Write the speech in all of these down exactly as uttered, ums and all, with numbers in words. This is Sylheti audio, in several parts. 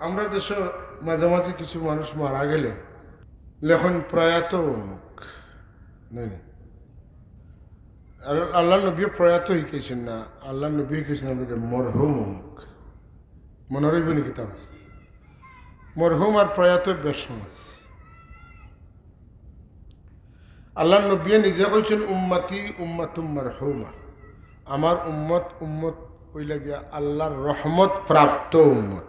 আমরা দেশো মাঝে মাঝে কিছু মানুষ মারা গেলে লেখইন প্রয়াত অমুক, নায় নি? আর আল্লাহর নবীয়ে প্রয়াত হিকাইছইন না, আল্লাহর নবীয়ে কইছইন আমরারে মরহুম অমুক। মনো রইবো নি কিতা আছে? মরহুম আর প্রয়াত বেশ সমান। আল্লাহর নবীয়ে নিজে কইছইন, "উম্মতি উম্মাতুম মারহুমা", আমার উম্মত, উম্মত অইলা গিয়া আল্লাহর রহমত প্রাপ্ত উম্মত।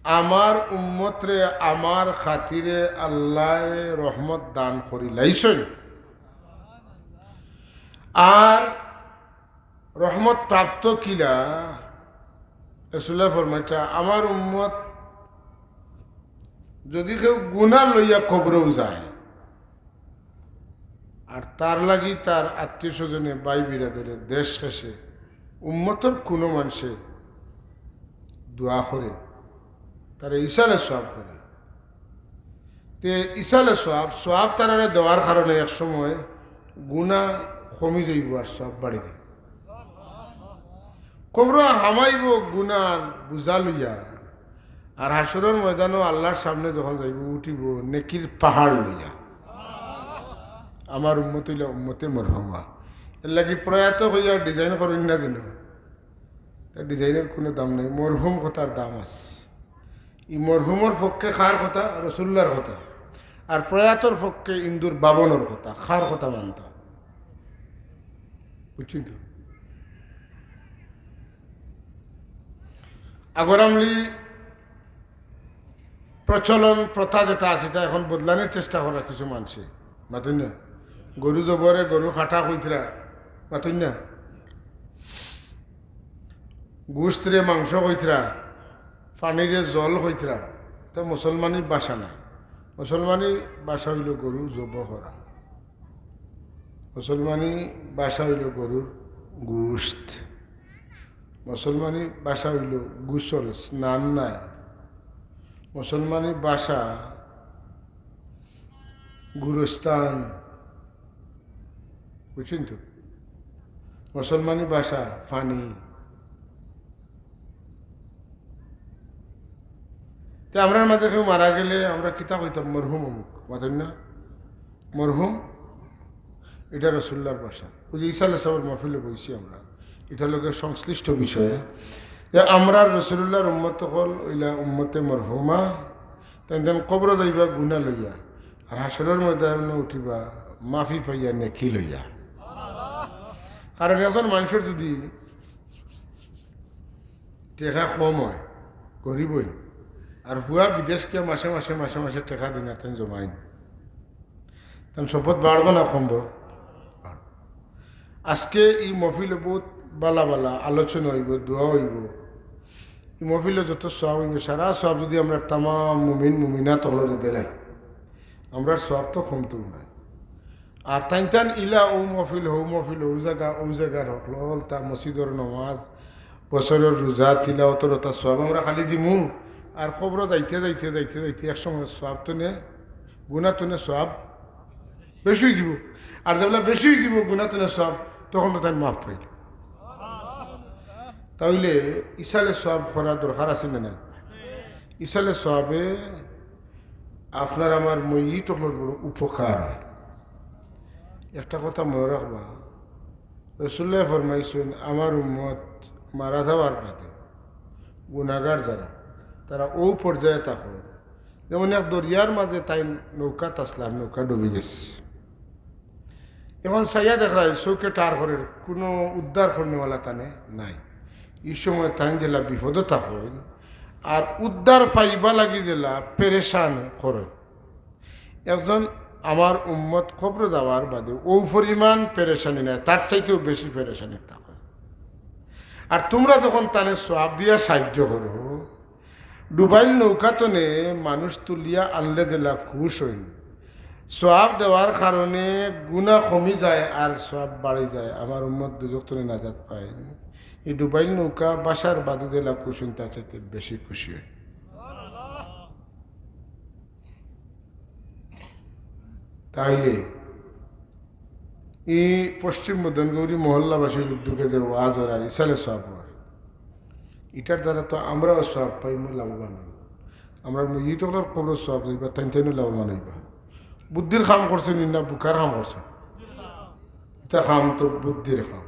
আমার উম্মতরে আমার খাতিরে আল্লায় রহমত দান করিলাইছইন। আর রহমত প্রাপ্ত কিলা? রাসূলুল্লায় ফরমাইতা, আমার উম্মত যদি কেউ গুনা লইয়া কবরো যায়, আর তার লাগি তার আত্মীয় স্বজনে, ভাই বিরাদরে, দেশ খেশে, উম্মতর কুনু মানষে দোয়া করে, তারে ইসালে সওয়াব করে, তে ইসালে সওয়াব, সওয়াব তারারে দেওয়ার কারণে এক সময় গুনা কমি যাইবো আর সওয়াব বাড়ি যাইবো। কবরো হামাইবো গুনার বুঝা লইয়া, আর হাশরর ময়দানো আল্লাহর সামনে যখন যাইবো, উঠিবো নেকির পাহাড় লইয়া। আমার উম্মত অইলা উম্মতে মরহুমা। এর লাগি প্রয়াত কইয়া design করইন না যেন, তার designর কুনু দাম নাই। মরহুম কথার দাম আছে। ই মরহুমর পক্ষে কার কথা? রাসূলুল্লাহর কথা। আর প্রয়াতর পক্ষে ইন্দুর বাবনর কথা। কার কথা মানতা? বুঝছইন তো? আগর আমলি প্রচলন প্রথা যেটা আছে, ইটা এখন বদলানির চেষ্টা করা কিছু মানষে। মাতইন না? গরু জবরে গরু কাটা কইতরা, মাতইন না? গুস্তরে মাংস কইতরা, পানিরে জল কইতরা। তে মুসলমানি ভাষা নায়। মুসলমানি ভাষা অইলো গরু জব করা। মুসলমানি ভাষা অইলো গরুর গুস্ত। মুসলমানি ভাষা অইলো গোসল, স্নান নায়। মুসলমানি ভাষা গুরুস্থান, বুঝছইন তো? মুসলমানি ভাষা পানি। তে আমরার মাঝে কেউ মারা গেলে আমরা কিতা কইতাম? মরহুম অমুক, মাতইন না? মরহুম, ইটা রাসূলুল্লাহর ভাষা। ওই যে ঈসা আলাইহিস সালামের মাহফিলো বইছি আমরা, ইটার লগে সংশ্লিষ্ট বিষয়ে, যে আমরার রাসূলুল্লাহর উম্মত অকল অইলা উম্মতে মরহুমা, তাইন তাইন কবরো যাইবা গুনা লইয়া, আর হাশরর ময়দানো উঠিবা মাফি পাইয়া নেকি লইয়া। কারণ একজন মানষর যদি টেকা কম অয়, গরিব অইন, আর পুয়া বিদেশ গিয়া মাসে মাসে, মাসে মাসে টেকা দিন, আর তাইন জমাইন, তান সম্পদ বাড়বো না কমবো? আজকে ই মহফিলো বউত বালা বালা আলোচনা অইবো, দোয়া অইবো। ই মহফিলো যত সওয়াব অইবো, সারা সওয়াব যদি আমরা তামাম মুমিন মুমিনাত অকলরে দিলাই, আমরার সওয়াব তো কমতো নায়। আর তাইন তান ইলা অউ মহফিল, হউ মহফিল, অউ জাগা, অউ জাগার হকলতা মসজিদর নমাজ, বছরর রোজা, তিলাওতর অতা সওয়াব আমরা খালি দিমু। আর কবরো যাইতে যাইতে যাইতে যাইতে এক সময় সওয়াব তনে, গুনা তনে সওয়াব বেশি অইযিবো। আর যেবলা বেশি অইযিবো গুনা তনে সওয়াব, তখন তো তাইন মাফ পাইল। তাইলে ইসালে সওয়াব করার দরকার আছে না নাই? ইসালে সওয়াবে আপনার আমার মইয়িত অকলর বড় উপকার অয়। একটা কথা মনো রাখবা, রাসূলুল্লায় ফরমাইছইন, আমার উম্মত মারা যাওয়ার বাদে গুনাগার যারা, তারা অউ পর্যায়ে থাকইন, যেমন এক দরিয়ার মাঝে তাইন নৌকাত আছলা, নৌকা ডুবি গেছে। এখন চাইয়া দেখরায়, চউখে টার করের, কুনু উদ্ধার করনেওয়ালা তানে নাই। ই সময় তাইন যেলা বিপদো থাকইন, আর উদ্ধার পাইবার লাগি যেলা পেরেশান করইন। একজন আমার উম্মত কবরো যাওয়ার বাদে অউ পরিমাণ পেরেশানি নাই, তার চাইতেও বেশি পেরেশানি থাকইন। আর তুমরা যখন তানে সওয়াব দিয়া সাহায্য করো, ডুবাইল নৌকা তনে মানুষ তুলিয়া আনলে যেলা খুশ অইন, সওয়াব দেওয়ার কারণে গুনা কমি যায় আর সওয়াব বাড়ি যায়। আমার উম্মত দুজখ তনে নাজাত পাইন। ই ডুবাইল নৌকা ভাসার বাদে যেলা খুশ অইন, তার চাইতে বেশি খুশি অইন। তাইলে ই পশ্চিম মদনগৌরী মহল্লাবাসীর উদ্যোগে যে ওয়াজ অর আর ইসালে সওয়াব অর, ইটার দ্বারা তো আমরাও সওয়াব পাইমু, লাভবান অইমু। আমরার মইয়িত অকলর কবরো সওয়াব যাইবা, তাইন তাইনও লাভবান অইবা। বুদ্ধির কাম করছইন নি না বুকার কাম করছইন? ইতা কাম তো বুদ্ধির কাম।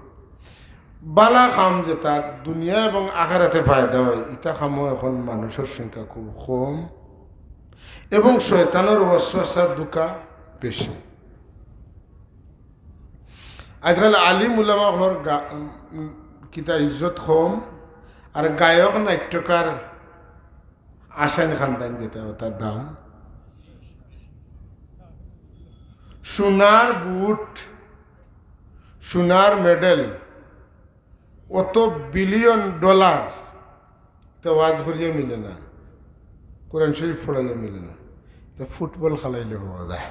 বালা কাম যেতা দুনিয়া এবং আখেরাতে ফায়দা অয়, ইতা কামও এখন মানুষর সংখ্যা খুব কম এবং শয়তানর ওয়াসওয়াসা ধুকা বেশি। আজকাল আলিম উলামা অকলর গা-, উম, কিতা ইজ্জত কম, আর গায়ক নাট্যকার আসান খানদান যেতা, অতার দাম। সোনার বুট, সোনার মেডেল, অত বিলিয়ন ডলার, ইতা ওয়াজ করিয়া মিলে না, কোরআন শরীফ পড়াইয়া মিলে না, ইতা ফুটবল খেলাইলে পাওয়া যায়।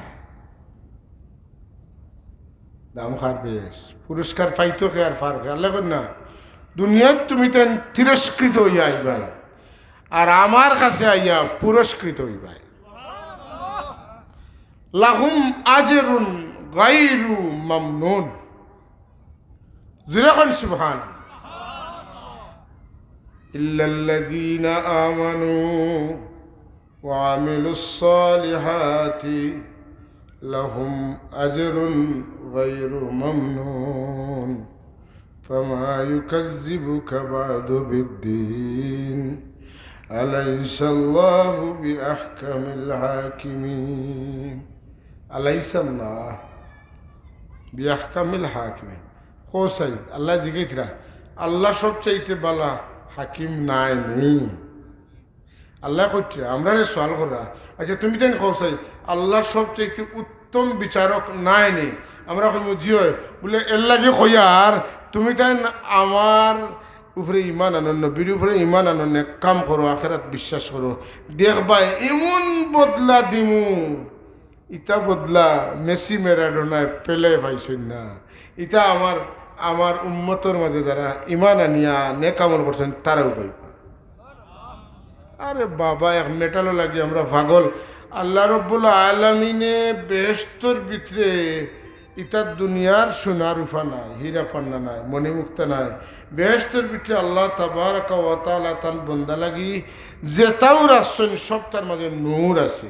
দাম কার বেশ, পুরস্কার পাইতো কে আর পার কে? আল্লায় কইন না, দুনিয়াত তুমি তাইন তিরস্কৃত অইয়া আইবায়, আর আমার কাছে আইয়া পুরস্কৃত অইবায়। লাহুম আজরুন গায়রু মামনুন। জোরে কইন সুবহান। ইল্লাল্লাযীনা আমানু ওয়া আমিলুস সালিহাতি লাহুম আজরুন গায়রু মামনুন। ফামা ইউকাযযিবুকা বা'দু বিদ্দীন। আলাইসাল্লাহু বিআহকামিল হাকিমিন। আলাইসাল্লাহ বিআহকামিল হাকিমিন। কও চাই, আল্লায় জিগাইতরা, আল্লাহ সবচাইতে বালা হাকিম নায় নি? আল্লায় কইতরা, আমরারে সওয়াল কররা, আচ্ছা, তুমি তাইন কও চাই, আল্লাহ সবচাইতে উত্তম বিচারক নায় নি? আমরা কইমু, জি অয়। বুলে, এরলাগি কইয়ার, তুমি তাইন আমার উপরে ঈমান আনো, নবীর উপরে ঈমান আনো, নেক কাম করো, আখেরাত বিশ্বাস করো, দেখবায় এমন বদলা দিমু, ইতা বদলা মেসি ম্যারাডোনায় পেলে পাইছইন না। ইতা আমার, আমার উম্মতর মাঝে যারা ঈমান আনিয়া নেক আমল করছইন, তারাও পাইবা। আরে বাবা, এক মেটালো লাগি আমরা পাগল। আল্লাহ রব্বুল আলামিনে বেহেশতর ভিতরে, ইতা দুনিয়ার সোনা রূপা নায়, হীরা পান্না নায়, মণিমুক্তা নায়, বেহেশতর ভিতরে আল্লাহ তাবারাকা ওয়া তাআলা তান বন্দা লাগি যেতাও রাখছইন, সবতার মাঝে নূর আছে।